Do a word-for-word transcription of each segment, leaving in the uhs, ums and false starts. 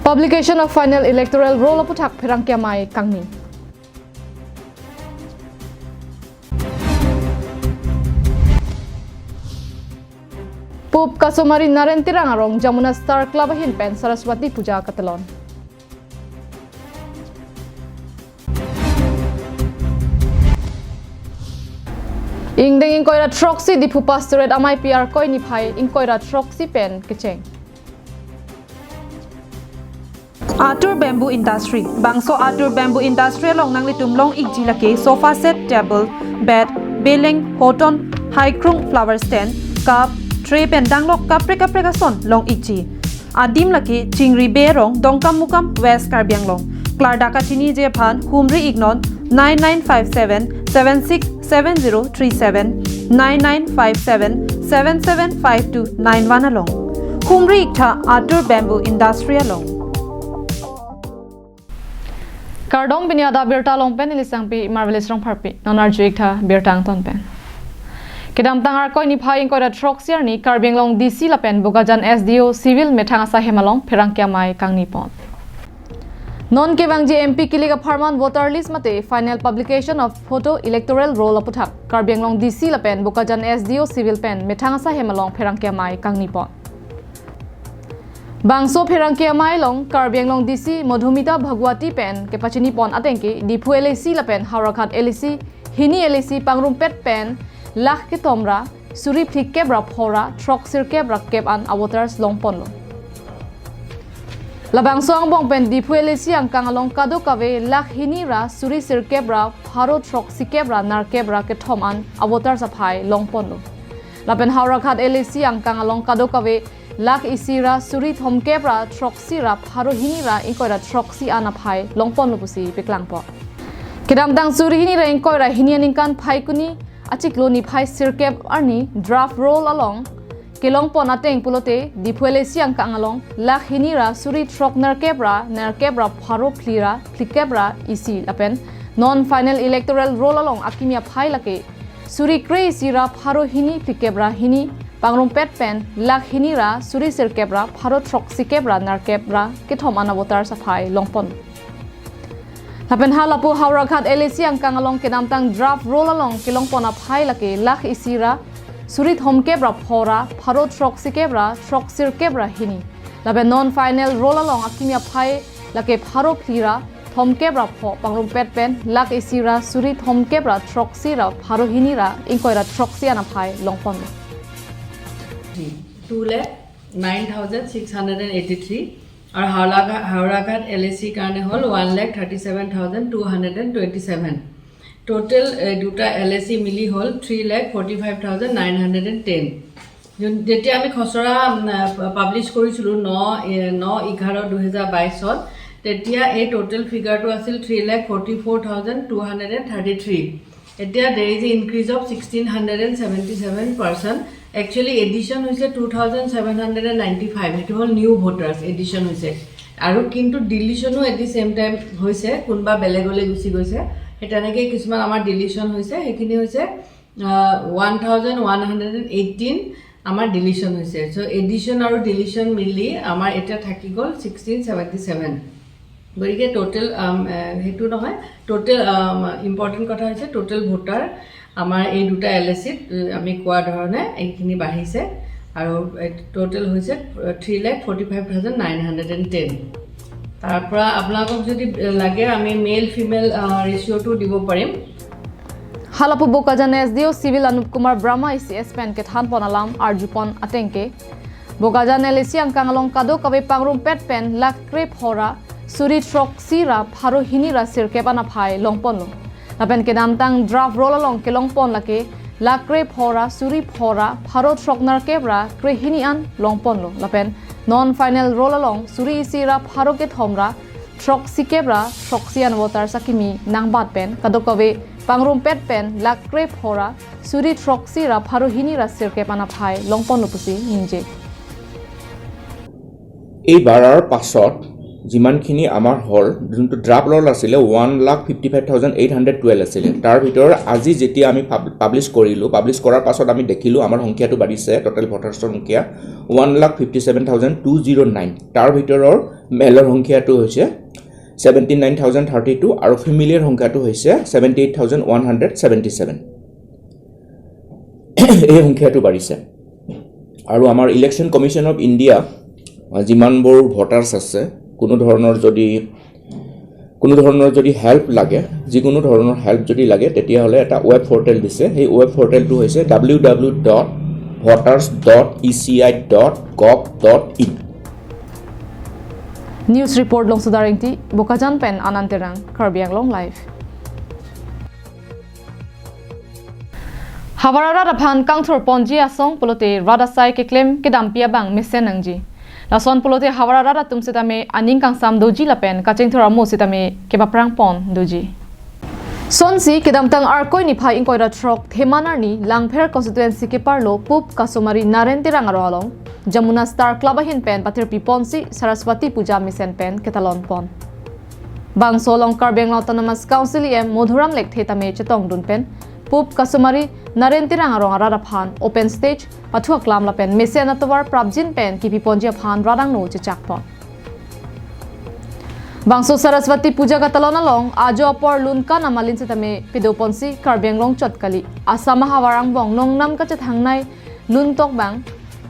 Publication of final electoral roll aputhak pherangke amei kangni. Pope Kasomari Naren Terang arong Jamuna Star Club ahin pen Saraswati Puja katelon. Ingdeng ingkoi ra throksi Diphu Pastorate amei P R Koi niphai ingkoi ra throksi pen kecheng. Atur Bamboo Industry. Bangso Atur Bamboo Industry along nanglitum long-ikji lake sofa set, table, bed, beleng, hoton, haikrung, flower stand, cup, tray pen danglok kaprek kaprek ason long-ikji. Adim lake Chingri Bey arong, Dongkamukam, West Karbi Anglong. Klardak kachiniji aphan humri-iknon nine nine five seven seven six seven zero three seven, nine nine five seven seven seven five two nine one along. Humri-iktha Atur Bamboo Industry along. Kardom, pini adap birta along pen neli Sangpi Marvelous Rongpharpi. Non arju-iktha birta angton pen. Kedamtang Arkoi niphai ingkoi ra throksi arni Karbi Anglong D C lapen Bokajan S D O Civil methang asai hem along pherangke amei kangni pon. Non kevangji M P kilik apharman voter list mate final publication of photo electoral roll aputhak Karbi Anglong D C lapen Bokajan S D O Civil pen methang asai hem along pherangke amei kangni pon. Bangso pherangke amei along Karbi Anglong D C Madhumita Bhagwati pen kepachini pon ateng ke Diphu L A C lapen Howraghat L A C hini L A C pangrumpet pen lakh kethom ra suri phlikep ra pho ra throksirkep ra kep an avoters long ponlo. Labangso angbong pen Diphu L A C angkang along kadokave lakh hini ra suri sirkep ra pharo throksikep ra nerkep ra kethom an avoters aphai long ponlo. Lapen Howraghat L A C angkang along kadokave lakh isi ra suri thomkep ra throksi ra pharo hini ra ingkoi ra throksi an aphai long ponlo pusi paklang pon. Kedamtang suri hini ra ingkoi ra hini aningkan Phaikuni achiklo niphai sirkep arni draft roll along kelong pon ateng pulote Diphu L A C angkang along lakh hini ra suri throk nerkep ra nerkep ra pharo phli ra phlikep ra isi lapen non final electoral roll along akimi aphai lake suri kre isi ra pharo hini phlikep ra hini pangrumpet pen lakh hini ra suri sirkep ra pharo throksikep ra nerkep ra kethom an avoters aphai long pon. Lapen halapu Howraghat L A C angkang along kedamtang draft roll along kelong pon aphai lake lakh isi ra suri thomkep ra pho ra pharo throksikep ra throksirkep ra hini. Lapen non final roll along akimi aphai lake pharo phli ra thomkep ra pho pangrumpet pen lakh isi ra suri thomkep ra throksi ra pharo hini ra ingkoi ra throksi an aphai long pon. Two lakh nine thousand six hundred and eighty-three. Our Howraghat, Howraghat L A C karne hol one lakh thirty-seven thousand two hundred and twenty-seven. Total, eh, দুটা L A C মিলি হল three lakh forty-five thousand nine hundred and ten. যোন-, যেতিয়া আমি খচৰা, উম, আহ, পাব্লিছ কৰিছিলোঁ ন, এ, ন এঘাৰ দুহেজাৰ বাইছত, তেতিয়া এই টোটেল ফিগাৰটো আছিল three lakh forty-four thousand two hundred and thirty-three. এতিয়া there is a increase of sixteen hundred and seventy-seven person. Actually addition হৈছে two thousand seven hundred and ninety-five, সেইটো হ'ল নিউ ভোটাৰ্ছ এডিশ্যন হৈছে। আৰু কিন্তু ডিলিশ্যনো এট দি ছেম টাইম হৈছে, কোনোবা বেলেগলৈ গুচি গৈছে। সেই তেনেকৈ কিছুমান আমাৰ ডিলিশ্যন হৈছে, সেইখিনি হৈছে one thousand one hundred and eighteen আমাৰ ডিলিশ্যন হৈছে। চ' এডিশ্যন আৰু ডিলিশ্যন মিলি আমাৰ এতিয়া থাকি গ'ল ছিক্সটিন ছেভেণ্টি ছেভেন। গতিকে টোটেল, আম, এ, সেইটো নহয়, টোটেল, আম, ইম্পৰ্টেণ্ট কথা হৈছে টোটেল ভোটাৰ আমাৰ এই দুটা এল এ চিত, এ, আমি কোৱা ধৰণে এইখিনি বাঢ়িছে আৰু, এ, টোটেল হৈছে থ্ৰী লেখ forty five thousand nine hundred and ten. তাৰ পৰা আপোনালোকক যদি, এ, লাগে আমি মেল ফিমেল, আ, ৰেচিঅ'টো দিব পাৰিম। Halapu Bokajan S D O Civil Anup Kumar Brahma A C S pen kethan pon alam arju pon ateng ke Bokajan L A C angkang along kadokave pangrumpet pen lakh kre pho ra suri throksi ra pharo hini ra sirkep an aphai long ponlo. Lapen kedamtang draft roll along kelong pon lake lakh kre pho ra suri pho ra pharo throk nerkep ra kre hini an long ponlo. Lapen non final roll along suri isi ra pharo kethom ra throksikep ra throksi an voters akimi nangbat pen kadokave pangrumpet pen lakh kre pho ra suri throksi ra pharo hini ra sirkep an aphai long ponlo pusi ningje. এইবাৰৰ পাছত যিমানখিনি আমাৰ হ'ল, যোনটো draft roll আছিলে, one lakh fifty five thousand eight hundred twelve আছিলে। তাৰ ভিতৰত আজি যেতিয়া আমি পাব-, পাব্লিছ কৰিলোঁ, পাব্লিছ কৰাৰ পাছত আমি দেখিলোঁ আমাৰ সংখ্যাটো বাঢ়িছে, টোটেল ভোটাৰ্ছৰ সংখ্যা one lakh fifty seven thousand two zero' nine. তাৰ ভিতৰৰ মেলৰ সংখ্যাটো হৈছে seventy nine thousand thirty two আৰু ফিমেলৰ সংখ্যাটো হৈছে seventy eight thousand one hundred seventy seven. এই সংখ্যাটো বাঢ়িছে। আৰু আমাৰ election commission of India, ah, যিমানবোৰ ভোটাৰ্ছ আছে, কোনো ধৰণৰ যদি, কোনো ধৰণৰ যদি হেল্প লাগে, যিকোনো ধৰণৰ হেল্প যদি লাগে, তেতিয়াহ'লে এটা ৱেব পৰ্টেল দিছে। সেই ৱেব পৰ্টেলটো হৈছে W W W dot voters dot E C I dot gov dot in. News report Longsoda Rengti, Bokajan pen Anand Terang, Karbi Anglong Live. Havar arat aphan kangthur ponji asong pulote rat asai keklem kedampi abang mesen nangji. Lason pulote havar arat atum sitame aning kangsam doji lapen kachingthur amo sitame kepaprang pon doji. Sonsi kedamtang Arkoi niphai ingkoi ra throk Theman arni Langpher constituency keparlo Pup Kasomari Naren Terang arong along Jamuna Star Club ahin pen patirpi ponsi Saraswati Puja mesen pen ketalon pon. Bangso along Karbi Anglong Autonomous Council E M Madhuram Lekthe tame chetongdun pen Pup Kasomari Naren Terang arong arat aphan open stage pathu aklam lapen mesen atovar prapjin pen kipi ponji aphan rat angno chechak pon. Bangso Saraswati Puja katalon along ajo apor lun kan amalin sitame pedo ponsi Karbi Anglong chot kali, Assam ahavar angbong nongnam kachethangnei lun tok bang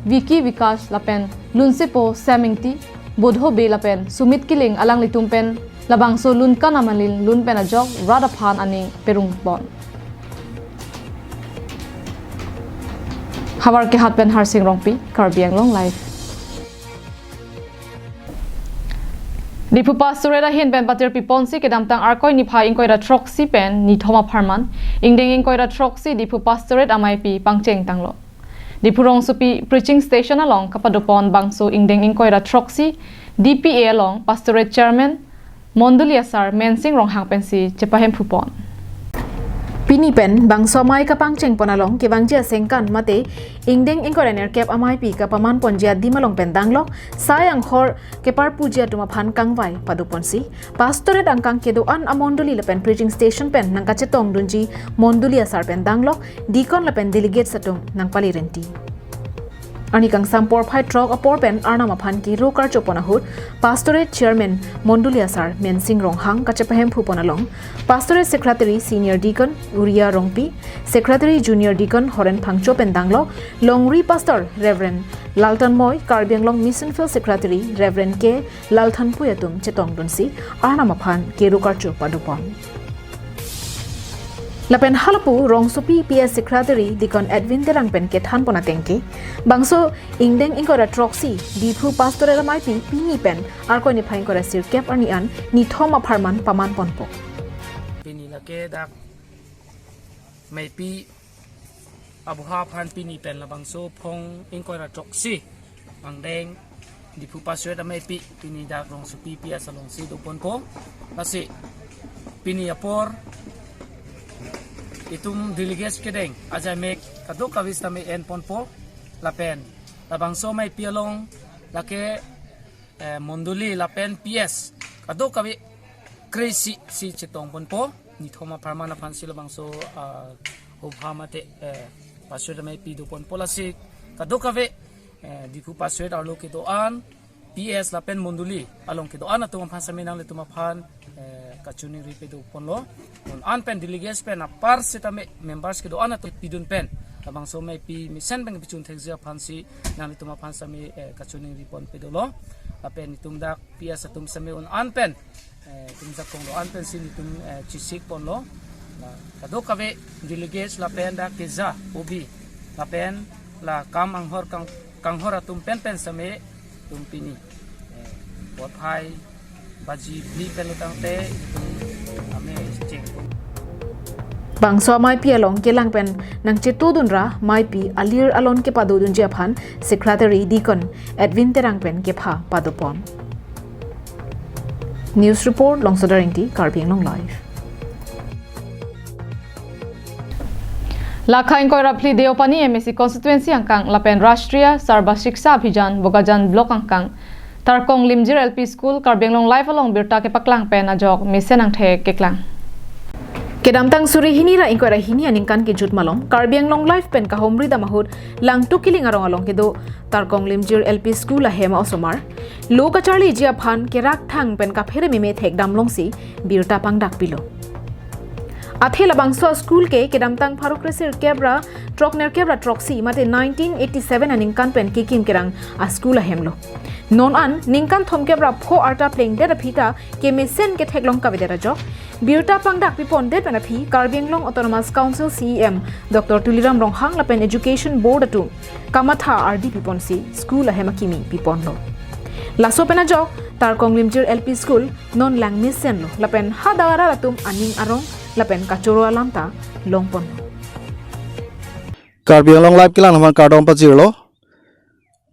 Vicky Vikash lapen lunsepo Sam Ingti, Bodho Bey lapen Sumit Killing alanglitum pen labangso lun kan amalin lun pen ajok rat aphan aning perung pon. Havar kehat pen Harsing Rongpi, Karbi Anglong Live. Diphu Pastorate ahin pen patirpi ponsi kedamtang Arkoi niphai ingkoi ra throksi pen nithom apharman ingdeng ingkoi ra throksi Diphu Pastorate ameipi pangcheng tanglo. Diphu rongsopi preaching station along kapado pon bangso ingdeng ingkoi ra throksi D P A along Pastorate Chairman Mondoli Asar Mensing Ronghang pensi chepahemphu pon. Pini pen bangso amei kapangcheng pon along kevangji asengkan mate ingdeng ingkoi ra nerkep ameipi kapaman ponji adim along pen danglok sai anghor keparpuji atum aphan kangvai pado ponsi Pastorate angkang kedo-an amondoli lapen preaching station pen nangkachetongdunji Mondoli Asar pen danglok deacon lapen delegates atum nangpali renti. Arni kangsam porphai throk apor pen Arnam aphan kiro karcho pon ahut Pastorate Chairman Mondoli Asar Mensing Ronghang kachepahemphu pon along Pastorate Secretary Senior Deacon Uria Rongpi, Secretary Junior Deacon Horen Phangcho pen danglok Longri Pastor Reverend Laltan Moi, Karbi Anglong Mission Field Secretary Reverend K Lalthanpui atum chetongdunsi Arnam aphan kiro karcho pado pon. Lapen halapu rongsopi P S Secretary Deacon Edwin Terang pen kethan pon atengke bangso ingdeng ingkoi ra throksi Diphu Pastorate ameipi pini pen Arkoi niphai ingkoi ra sirkep arni an nithom apharman paman ponpo. Pini lake dak meipi abuha aphan pini pen labangso phong ingkoi ra throksi angdeng Diphu Pastorate ameipi pini dak rongsopi P S alongsi do ponpo. Lasi pini apor itum delegates kedeng ajai mek kadokave sitame en ponpo lapen labangso ameipi along lake, eh, mondoli lapen P S kadokave kre-isi si chetong ponpo. Nithom apharman aphansi labangso, ah, hubha mate, eh, Pastorate ameipi do ponpo. Lasi kadokave, eh, Diphu Pastorate arlo kedo-an P S lapen mondoli along kedo-an atum aphan sitame nanglitum aphan, eh, kachiningri pado ponlo. Un-an pen delegates pen apar sitame members kedo-an atum pidun pen labangso ameipi mesen pen kepachun thekji aphansi nanglitum aphan sitame, eh, kachiningri pon padolo. Lapen itum dak P S atum sitame un-an pen, eh, itum jakong do-an pensi itum, eh, chesik ponlo. La kadokave delegates lapen dak keja O B lapen la kam anghor kang-, kanghor atum pen pen sitame itum pini, eh, porphai baji phli pen tangte itum amei cheng pon. Bangso ameipi along kelang pen nangchetudun ra ameipi alir alon kepadodunji aphan Secretary Deacon Edwin Terang pen kepha pado pon. News report, Longsoda Rengti, Karbi Anglong Live. Lakha ingkoi ra phli Deopani M A C constituency angkang lapen Rashtriya Sarva Shiksha Abhijan Bokajan block angkang Tarkong Limjir L P School, Karbi Anglong Live along birta kepaklang pen ajok mesen angthek keklang. Kedamtang suri hini ra ingkoi ra hini aningkan kejut malom, Karbi Anglong Live pen kahumri dam ahut Langtuk Killing arong along kedo Tarkong Limjir L P School ahem a-osomar lo kacharliji aphan kerak thang pen kaphere meme thekdam longsi birta pangdak pilo. Athe labangso a-school ke kedamtang pharo kresirkep ra throknerkep ra throksi mate nineteen eighty seven aningkan pen kekim kerang a-school ahem lo. Non an ningkan thomkep ra pho arta plengdet aphi ta kemesen ketheklong kavedet ajok birta pangdak pipondet pen aphi Karbi Anglong Autonomous Council C E M Doctor Tuliram Ronghang lapen Education Board atum kamatha ardi piponsi school ahem akimi piponlo. Laso pen ajok Tarkong Limjir L P School non lang mesenlo lapen ha dawarar atum aning arong lapen kachoro alam ta longponlo. Karbi Anglong Live kelang aphan kardom pajirlo.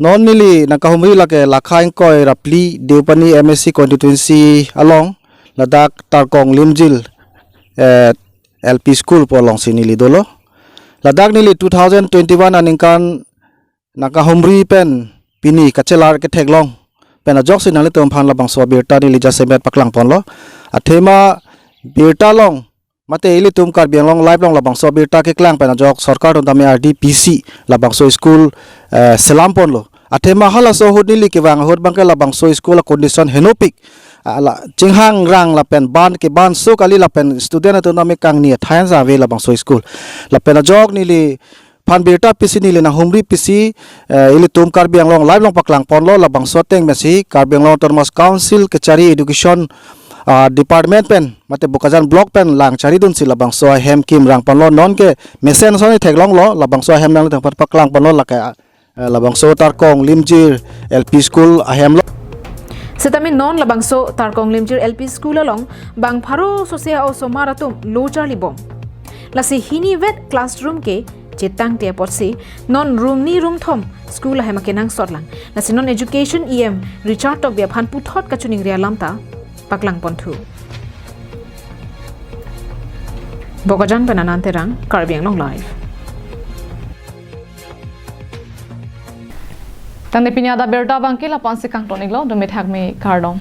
Non neli nangkahumri lake lakha ingkoi ra phli Deopani M A C constituency along ladak Tarkong Limjir, eh, L P School pu alongsi neli dolo. Ladak neli two thousand twenty-one aningkan nangkahumri pen pini kachelar ketheklong pen ajoksi nanglitum aphan labangso birta neli jasemet paklangponlo. Athema birta along mate ilitum Karbi Anglong Live along labangso birta keklang pen ajok sorkar atum tame ardi pisi labangso school, eh, selamponlo. Athema halaso ahut neli kevang ahut abangke labangso school a-condition henopik. Ala chinghangrang lapen ban kebanso kali lapen student atum tame kangni athai an ave labangso school. Lapen ajok neli phan birta pisi neli nanghumri pisi, eh, ilitum Karbi Anglong Live along paklangponlo. Labangso ateng pensi Karbi Anglong Autonomous Council kechari education, ah, department pen mate Bokajan block pen lang charidunsi labangso ahem kimrangponlo. Nonke mesen soni theklonglo, labangso ahem nanglitum aphan paklangponlo lake, eh, labangso Tarkong Limjir L P School ahem lo. Setame non labangso Tarkong Limjir L P School along bang pharo sose a-osomar atum lo charlibom. Lasi hini vet classroom ke chetangte apotsi non room ni room thom school ahem akenangsot lang. Lasi non Education E M Richard Tokbi aphan puthot kachiningri alam ta paklangponthu. Bokajan pen Anand Terang, Karbi Anglong Live. Tangte pini adap birta abangke la-an si kangton-iklo, dumi thakmi kardom.